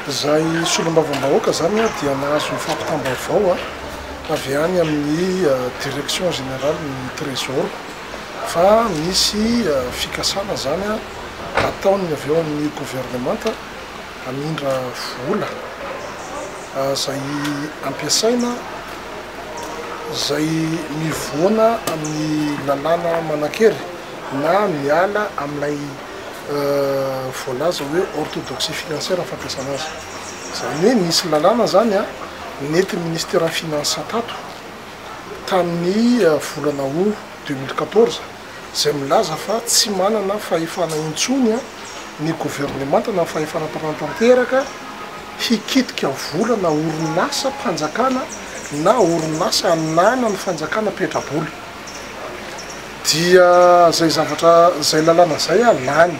Izahay solombavambahoaka izany dia nahazo ny fampitam-baovao avy any amin'ny Direction Générale ny Trésor fa misy fikasana izany ataon'ny avy eo amin'ny governemanta hamindra vola izay ampiasaina izay mivoana amin'ny lalàna manan-kery na miala amin'ilay voalaza hoe orthodoxie financière ny fampiasana azy. Izany hoe nisy lalàna izany nentin'ny ministeran'ny finance tato tamin'ny volana août 2014 izay milaza fa tsy manana fahefana intsony ny governemanta na ny fahefana mpanatanteraka hikitika vola na orinasam-panjakana na orinasa ananan'ny fanjakana petrabola. Dia zay zavatra zay lalàna zay a lany.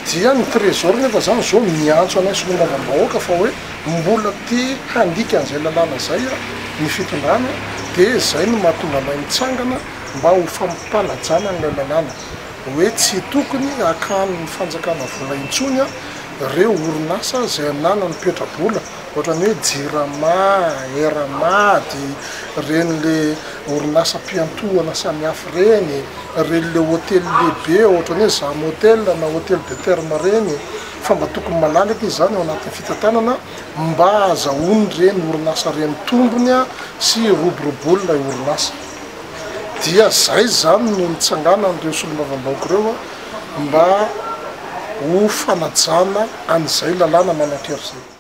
Dia ny trésor nefa zany zao miantso anay solombavambahoaka fa hoe mbola te handika an'izay lalàna zay a ny fitondrana de zay no mahatonga anay mitsangana mba ho fampanajana an'ilay lalàna hoe tsy tokony hakan'ny fanjakana vola intsony a reo orinasa zay ananany petrabola Ohatran'ny hoe Jirama, Air Mad, ireny le orinasam-piantohana samihafa ireny, ireny le hotely lehibe ohatran'ny hoe Zam Hotel na Hotel de Terme ireny, fa mba tokony malalaka izy izany ao anatin'ny fitantanana mba hahazahoan'ireny orinasa ireny tombony sy hiroboroboany ilay orinasa. Dia izay izany no nitsanganan'ireo solombavambahoaka ireo mba ho fanajana an'izay lalàna manan-kery izay.